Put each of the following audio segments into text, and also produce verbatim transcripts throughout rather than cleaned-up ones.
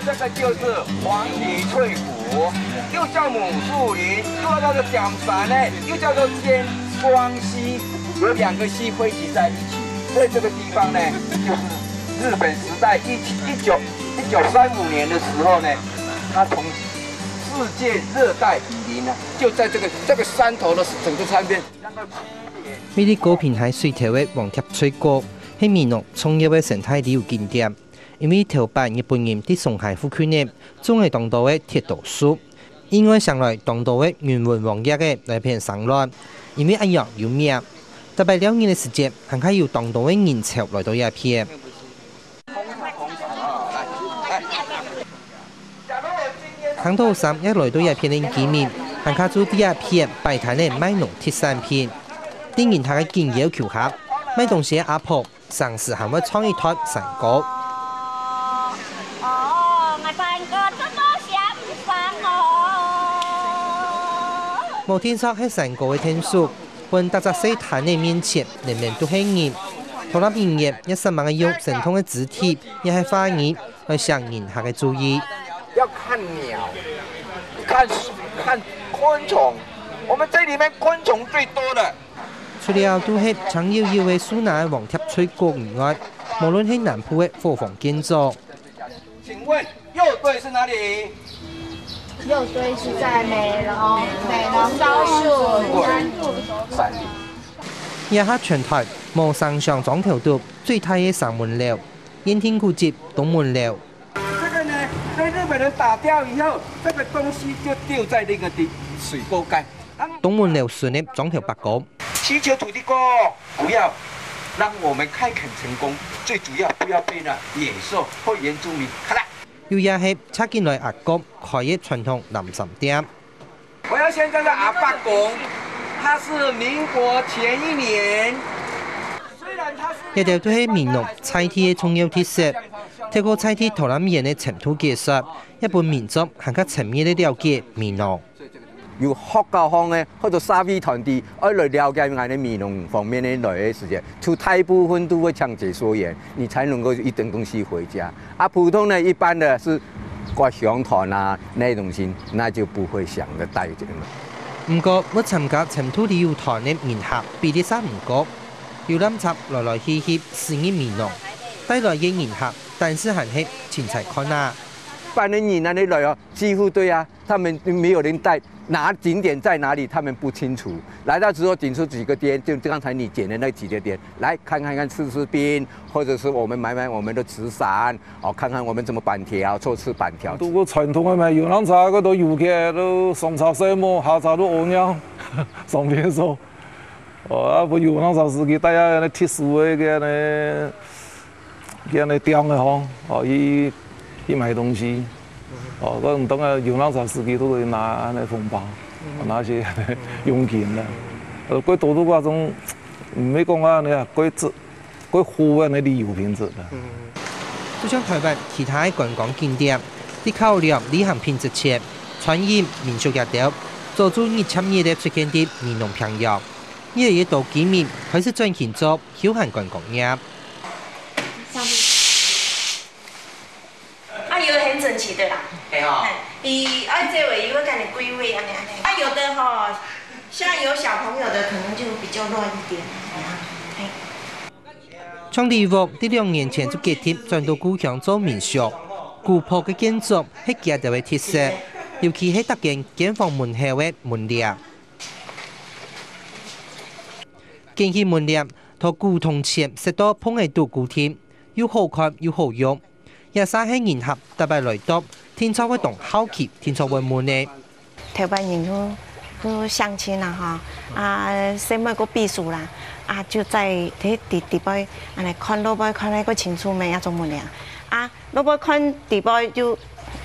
这个就是黄泥翠谷，又叫母树林，又叫做讲山呢，又叫做尖光溪，有两个溪汇集在一起，所以这个地方呢，就是日本时代一七一九一九三五年的时候呢，它从世界热带雨林呢，就在这个这个山头的整个山边。位於高平溪水頭个黃蝶翠谷，係美濃重要个生態旅遊景點。因為頭擺日本人在松溪附近呢，種了當多个鐵道樹，意外生來當多个雲雲黃葉个來片生卵，因為恁樣有名。逐擺尞日个時節，還較有當多个人潮來到這片。 行到山也來到這片个居民，還較住在這片擺攤个賣農特產品。在人客个緊要求下，賣東西个阿婆，成時還會唱一段山歌。哦，𠊎山歌這麼響聲哦。無定著係山歌个天數，分逐隻細攤个面前，人人都係人。獨立營業也煞猛个用生動个肢體，也係話語， 來吸引人客个注意。要看鳥，看看昆虫，我们这里面昆虫最多的。除了都係青幽幽个樹林个黃蝶翠谷以外，無論係南部个伙房建築，请问右队是哪里？右队是在美浓，美浓高速。三里。這下全台無城鄉庄頭肚最大个城門樓，限定古蹟東門樓。这个呢，被日本人打掉以后，这个东西就丢在那个地水沟盖。東門樓脣个庄頭伯公，祈求土地公，不要让我们开垦成功，最主要不要被那野兽或原住民，咔啦。又也係赤緊來阿公開个傳統藍衫店。我要先叫他阿伯公，他是民国前一年，虽然他是這兜都係美濃在地个重要特色，透過在地導覽員个深度解說，也分民眾還較深入个了解美濃。 由學校方呢，或者社會團體，愛來了解𠊎等美濃方面的來的時間，就大部分都會請解說員，你才能夠一等東西回家。啊，普通的、一般的是觀賞團啊那些東西，那就不會想著帶這個。毋過，會參加深度旅遊團个人客比例煞毋高，遊覽車來來去去駛入美濃，帶來个人客，但是還係清採看啊。一般的人啊，你來哦，幾乎對啊， 他們沒有人帶，哪景點在哪裡，他們不清楚。來到之後，揀出幾個點，就剛才你揀的那幾個點，來看看看，吃吃冰，或者是我們買買我們的紙傘，哦，看看我們怎麼粄條，做吃粄條。都過傳統个嘛，遊覽車个都遊客都上車睡目，下車都屙尿，上廁所。哦，啊，不遊覽車司機帶下那特殊个个呢。 佢安尼點个吼，哦，去去買東西，哦，个毋當个遊覽車司機都會拿安尼紅包，拿些佣金啦。呃，過多都嗰種，毋係講啊，你啊，過質過好个安尼旅遊品質啦。就像台灣其他个觀光景點，在考量旅行品質前，餐飲、民宿這兜，早就日漸日个出現在美濃平洋。越來越多居民開始轉型做休閒觀光業。 啊，有的很整齐的啦。嘿吼。嘿，伊爱这位，伊会跟你归位安尼安尼。啊，有的吼，像有小朋友的，可能就比较乱一点。嘿。像李屋在兩年前就決定轉到故鄉做民宿，古樸个建築係佢兜个特色，尤其係逐間間房門口个門簾。 建起門簾，同古銅錢塞到縫仔肚固定，又好看又好用。這儕係人客逐擺來到，定著會當好奇，定著會問个。頭擺人就就相親啦吼，啊細妹个避暑啦，啊就在佇佇佇背，安尼看落背看个較清楚咩，啊做門簾啊。 落尾看底背就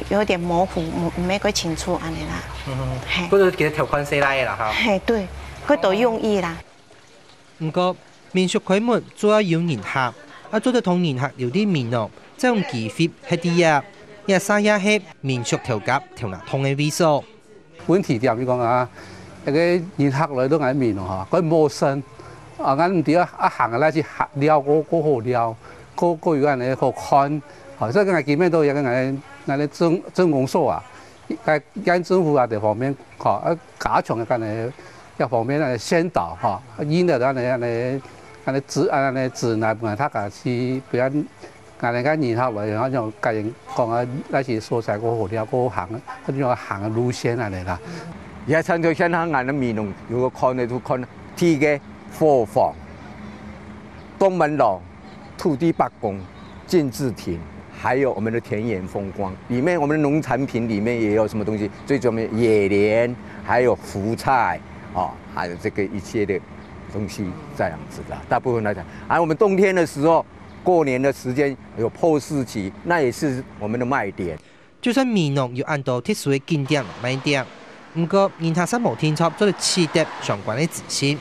有點模糊，毋毋係蓋清楚安尼啦。嘿。不過其實頭看細倈个啦哈。嘿，對，佢都用意啦。毋過，民宿開門主要有人客，啊做得同人客留佇美濃，這種機會係第一。這儕也係民宿頭家頭那痛个位所。 問題點，你講啊，一個人客來到𠊎美濃吼，佢陌生，啊，𠊎毋知啊，啊行來去行，尞過過好尞，過過有恁呢好看，吼，所以𠊎今日都有个𠊎 𠊎个鎮鎮公所啊，該該政府啊，這方面吼，啊加強个該个這方面个宣導吼，啊引導个該个該个指啊該个指南，分大家去，不要 𠊎等个人客來，好像甲人講啊，那些所在過好了，過行，那種行个路線安尼啦。也參照現在𠊎等美濃有个看的，就看第一个伙房、東門樓、土地伯公、敬字亭，還有我們的田園風光。裡面我們的農產品裡面也有什麼東西，最主要的野蓮，還有福菜，哦，還有這個一切的東西這樣子的。大部分來講，而我們冬天的時候， 過年的時間有破四期，那也是我們的賣點。就算美濃有恁多特殊个景點賣點，毋過人客煞無定著做得取得相關个資訊。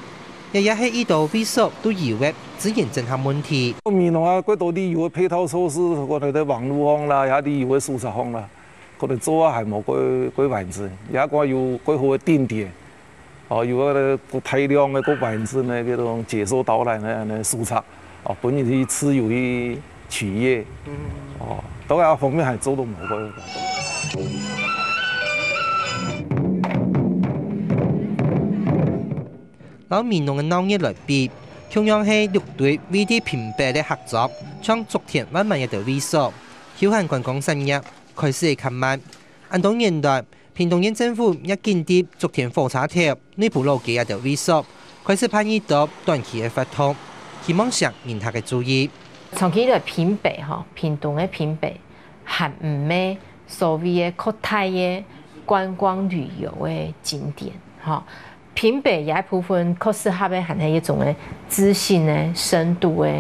這也係一兜位所都有个資源整合問題。美濃啊，過多旅遊个配套措施，可能在網路上啦，也旅遊个手冊上啦，可能做啊還無過過完整，也講有過好个定點。 哦，有个大量个、過完整个這種解說導覽个安尼手冊，哦，分你去自由去取閱。哦，到該方面還做到無夠。摎美濃个鬧熱來比，共樣係六堆位在屏北个客庄，像竹田、萬巒這兜位所，休閒觀光產業開始會較慢。恁多年來， 屏東縣政府也緊在竹田火車頭、內埔老街這兜位所，開始辦一兜短期个活動，希望吸引人客个注意。長期以來，屏北吼，屏東个屏北，還毋係所謂个較大个觀光旅遊个景點吼。屏北有一部分較適合个，還係一種个知性个、深度个，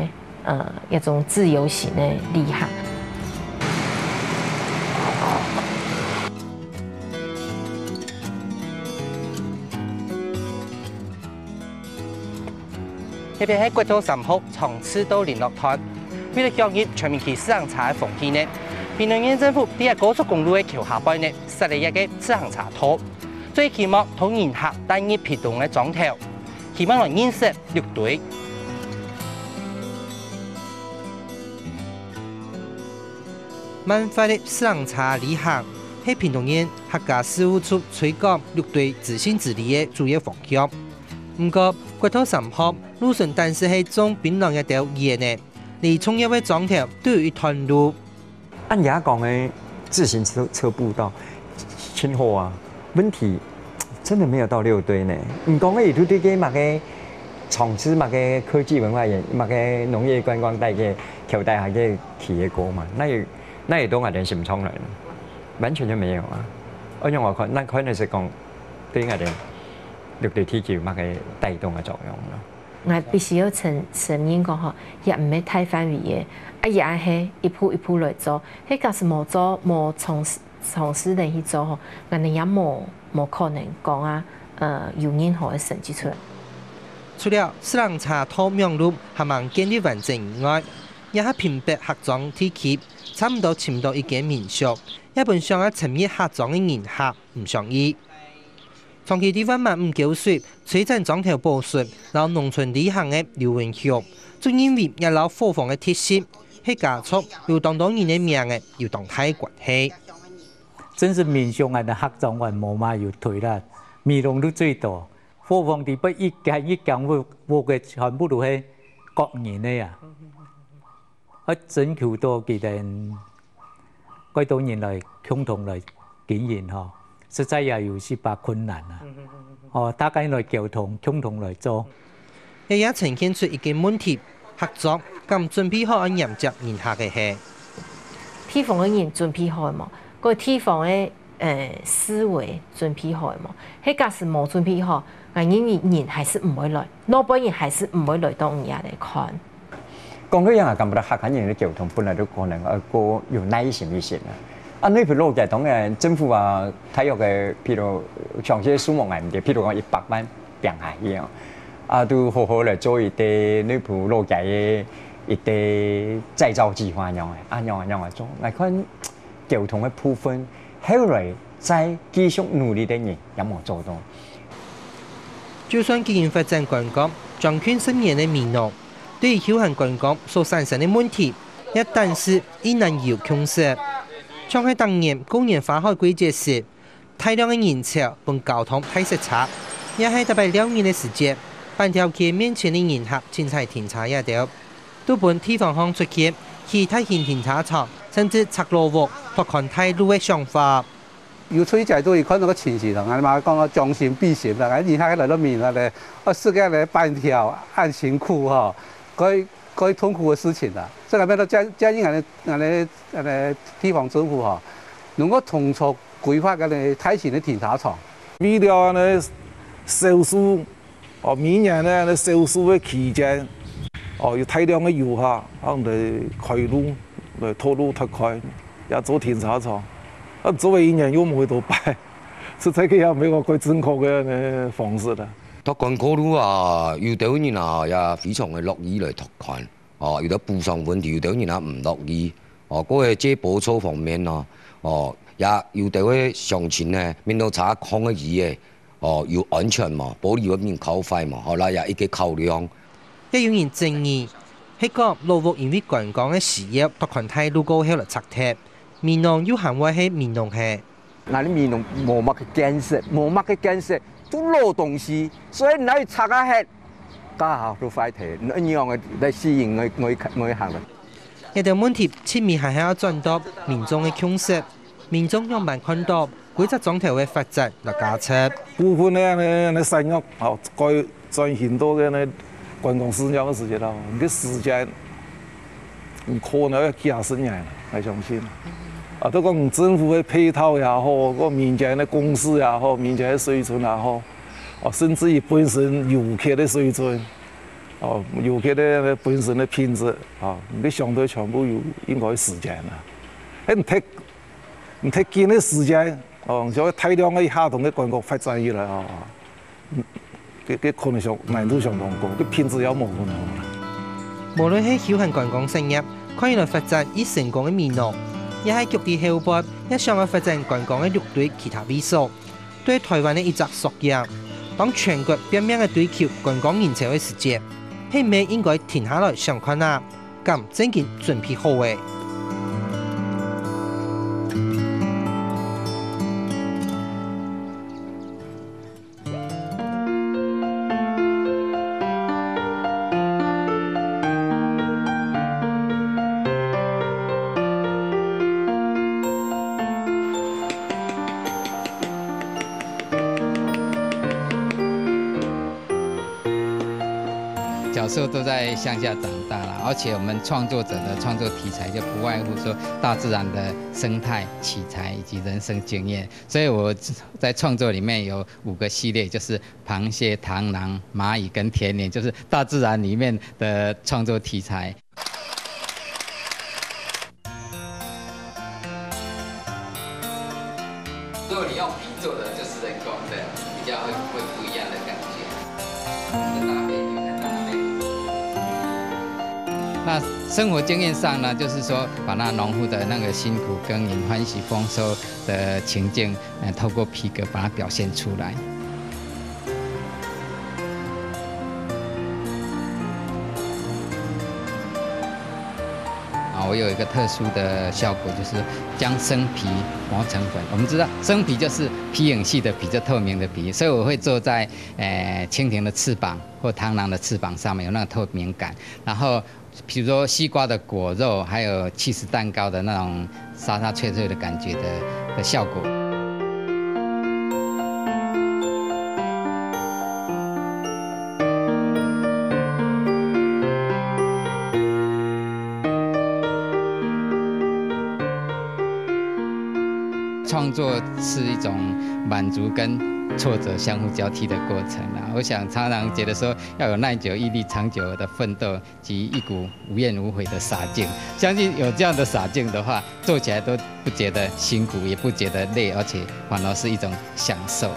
呃，一種自由行个旅行。 這片係國道三號長治到麟洛段，為了享受全民騎自行車个風氣呢，屏東縣政府在高速公路个橋下背呢，設了一個自行車道，最期望同人客帶入屏東个莊頭，希望來認識六堆。 慢活个自行車旅行，係屏東縣客家事務處推廣六堆知性之旅个主要方向。毋過，國道三號路脣單淨係種檳榔个兜園仔，離重要个莊頭都有一段路。按人家講个自行車車步道，真好啊，問題 真的沒有到六堆呢。毋講个，有對个麼个長治、麼个科技文化園、麼个農業觀光帶个口袋還个企業過嘛，那也那也都俺人心痛了，完全就沒有啊。而且我看，那可能是講對俺人六堆地區麼个帶動的作用了。 𠊎必須要承承認講吼，也毋係大範圍个，啊也係一步一步來做。係假使無做，無從事從事人去做吼，𠊎等也無無可能講啊，呃，有任何个成績出來。除了自行車道網路還吂建立完整以外，這下屏北客庄地區差毋多尋毋到一間民宿，也分想愛深入客庄个人客毋想去。 長期在萬巒五溝水、吹展庄頭保存摎農村旅行个劉文雄，就認為這摎伙房个特色，係家族有當多人个名仔有當大个關係。真是民宿恁个客庄還無嘛有推啦，美濃路最多，伙房裡背一間一間屋，屋个全部都係各人个啊。 愛徵求到佢等蓋多人來共同來經營吼，實在也有一把困難啊。哦，大家來溝通，共同來做。這也呈現出一個問題，客庄敢準備好愛迎接人客个係？地方个人準備好無？該地方个 呃，思維準備好無？係假使無準備好，𠊎認為人還係毋會來，老輩人還係毋會來到你這來看。講到這啊，感覺到客家人个溝通本來就可能愛過有耐心一些啊。啊，內埔老街當然政府啊，大約个，譬如像這樹木啊，毋對，譬如講一百萬平下去啊，啊，都好好來做一個內埔老街个一個再造計畫樣个，啊，樣啊樣啊做，來看 溝通个部分，後來再繼續努力个人也無做到。就算經營發展觀光，將近十年个美濃，對於休閒觀光所產生个問題，也暫時已難有共識。像係逐年過年花海季節時，大量个人潮分交通大塞車，也係逐擺尞人个時節，粄條街面前个人客盡採停車這兜，都分地方上出現起大型停車場，甚至拆老屋、拓寬大路个想法。有出去街都有看到个情形啦，𠊎嘛講啊，將心比心啦，𠊎人客來到面啊咧，啊，食个咧粄條恁辛苦吼，該該痛苦个事情啦。所以講，這這應該𠊎等𠊎等地方政府吼，能夠統籌規劃个咧大型个停車場。為了恁呢少數，哦，每年呢少數个期間，哦，有大量个遊客，啊，來開路，來拓路拓開，也做停車場。啊，做个一年又無幾多擺，實在个也毋係講蓋正確个呢方式啦。拓寬過路啊，有兜人啊也非常个樂意來拓寬。 哦，有兜補償問題，有兜人也毋樂意。哦，過个這補償方面咯，哦，也有兜个鄉親呢，面對車況个意義，哦，有安全無？玻璃會面敲壞無？好啦，也一個考量。也有人質疑，係講老屋因為觀光个需要，拓寬大路過後來拆忒，美濃又還會係美濃係？ 𠊎俚美濃無麼个建設，無麼个建設，都老東西，所以你愛拆啊忒，家下都壞忒，你仰般个來吸引外外外行人？這兜問題盡尾還係愛轉到民眾个共識，民眾仰般看到歸隻庄頭个發展來加持？部分个呢，呢產業，哦，該 轉型到該呢觀光事業个時節啦，你个時間，你可能愛幾下十年，𠊎相信。啊，都講政府个配套也好，个民間个公司也好，民間个水準也好，哦，甚至於本身遊客个水準，哦，遊客个本身个品質，啊，你相對全部有應該時間啦。哎，你忒，你忒緊个時間，哦，就會大量个下同个觀光發展起來啊。 該該可能性難度相當高，該品質也無恁好啦。無論係休閒觀光產業，看起來發展已成功个美濃，也係腳底後背也想愛發展觀光个六堆其他位所，對臺灣个一隻縮影。當全國拚命个追求觀光人潮个時節，係毋係應該停下來想看啊？ 敢正經準備好咧？小時候都在鄉下長大了，而且我們創作者的創作題材就不外乎說大自然的生態、取材以及人生經驗。所以我在創作裡面有五個系列，就是螃蟹、螳螂、螞蟻跟田連，就是大自然裡面的創作題材。 如果你用皮做的，就是人工的，比較會會不一樣的感覺。這搭配，你看搭配。那生活經驗上呢，就是說把那農夫的那個辛苦耕耘、歡喜豐收的情境，呃，透過皮革把它表現出來。 啊，我有一個特殊的效果，就是將生皮磨成粉。我們知道生皮就是皮影戲的皮，就透明的皮，所以我會做在，呃，蜻蜓的翅膀或螳螂的翅膀上面，有那個透明感。然後，比如說西瓜的果肉，還有起司蛋糕的那種沙沙脆脆的感覺的，的效果。 創作是一種滿足跟挫折相互交替的過程啊。我想常常覺得說，要有耐久、毅力、長久的奮鬥及一股無怨無悔的傻勁。相信有這樣的傻勁的話，做起來都不覺得辛苦，也不覺得累，而且反而是一種享受。